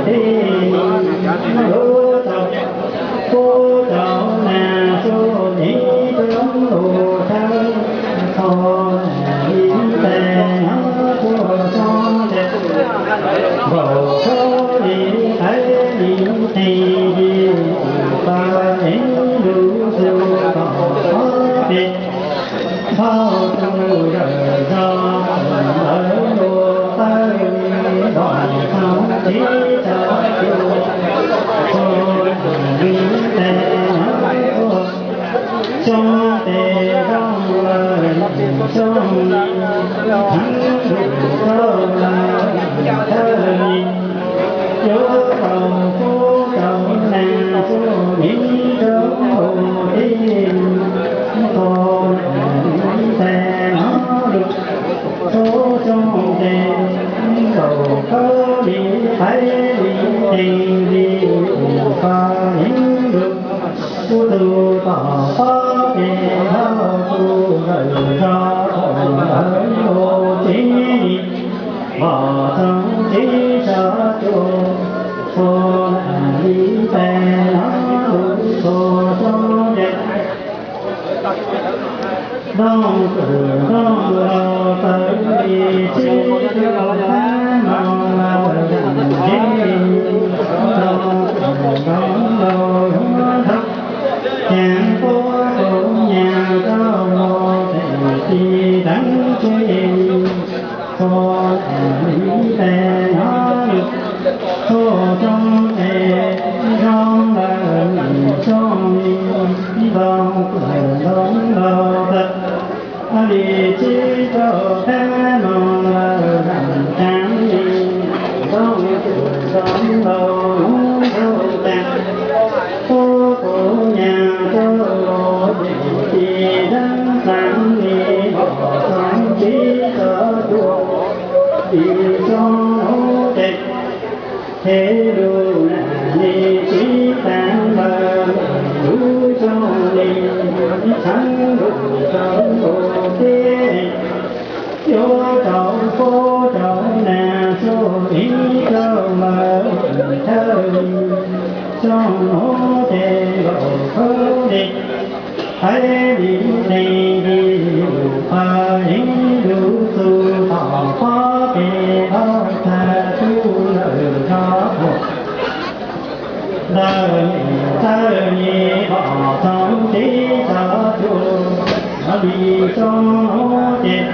Tij lub tau kuv tau nag su ib roob lus thawj tho li tes nyob tuaj tso ntes nkaus khaub li qaiv li qis li pa ib lub xu tom qab pes phauj tus zawm zos lawv luag tawj li npom txoov tib tsa cuag txhua li tes nyob tuaj xyoo tes zoo lawm xyoo heev lwm rau lawm thawj li. Yuav tau kuv tau nag su ib roob lus tij tho li tes nyob lus txhua xyoo tes nkaus khaub li qaiv li qis li pa ib lub xu tom qab pes phauj tus zawm zos lawv luag tib li npom txoov tib tsa cuag txhua li tes nyob lus txhua xyoo tes ntooj txwm ntooj laus tawv li tsib rau peb moos lawm zeem ntsej ntooj txwm ntooj laus yuav thauj ceev tuaj kuv nyas rau los tes ci deev tseg txhua li tes nyob lus txhua xyoo tes zoo lawm xyoo li ntooj txwm ntooj laus tawv li tsib rau peb moos lawm zeem tseev li ntooj txwm ntooj laus lub nroog ceev tuaj kuv nyas rau los tes ci deev xeev li npom txoov tib tsa cuag li xyoo ub ces Hev lus nam li tib tag lawm lub xyoo li, tsheev lus rau nkaus teb, yuav rau kuv tau nag su ib rau lawm thawj li, xyoo ub ces nkaus khaub li, qaiv li qis li, lus pab ib lub xu tom pob pes hauj tag tub lawm zog puag ntawm nim txawj li pom txoov tib tso cuag li xyoo ub ces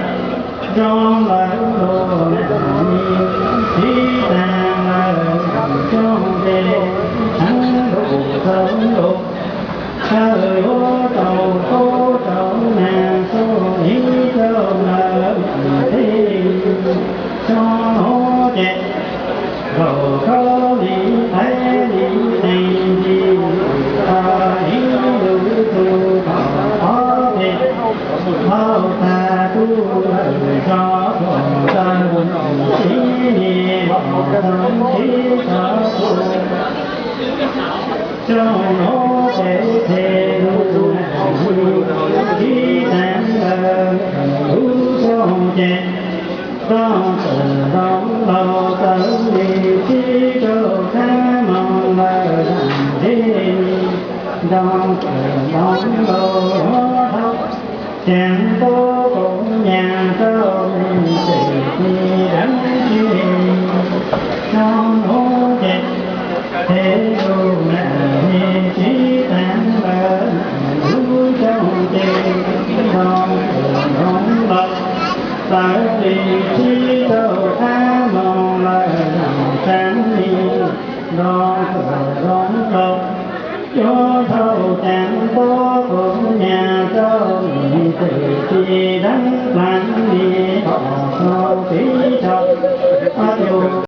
zoo lawm lus nam li tib tag lawm xyoo ces tsheev lus rau nkaus thawj yuav tau kuv tau nag su ib rau lawm thib xyoo ub ces nkaus khaub li qaiv li qis li, lus pab ib lub xu tom pob pes hauj tag tub lawm zog puag ntawm nim txawj li pom txoov tib tso cuag xyoo ub ces hev lus nam li tib tag lawm lub xyoo ces ntooj txwm ntooj laus tawv li tsib rau peb moos lawm zeem ntsej li ntooj txwm ntooj laus yuav thauj ceev tuaj kuv nyas rau tes ci deev tseg xyoo ub ces hev lus nam li tib tag lawm lub xyoo ces ntooj txwm ntooj laus tawv li tsib rau peb moos lawm zeem tseev li ntooj txwm ntooj laus yuav thauj ceev tuaj kuv nyas rau tes ci deev pleev li pom txoov tib tso cuag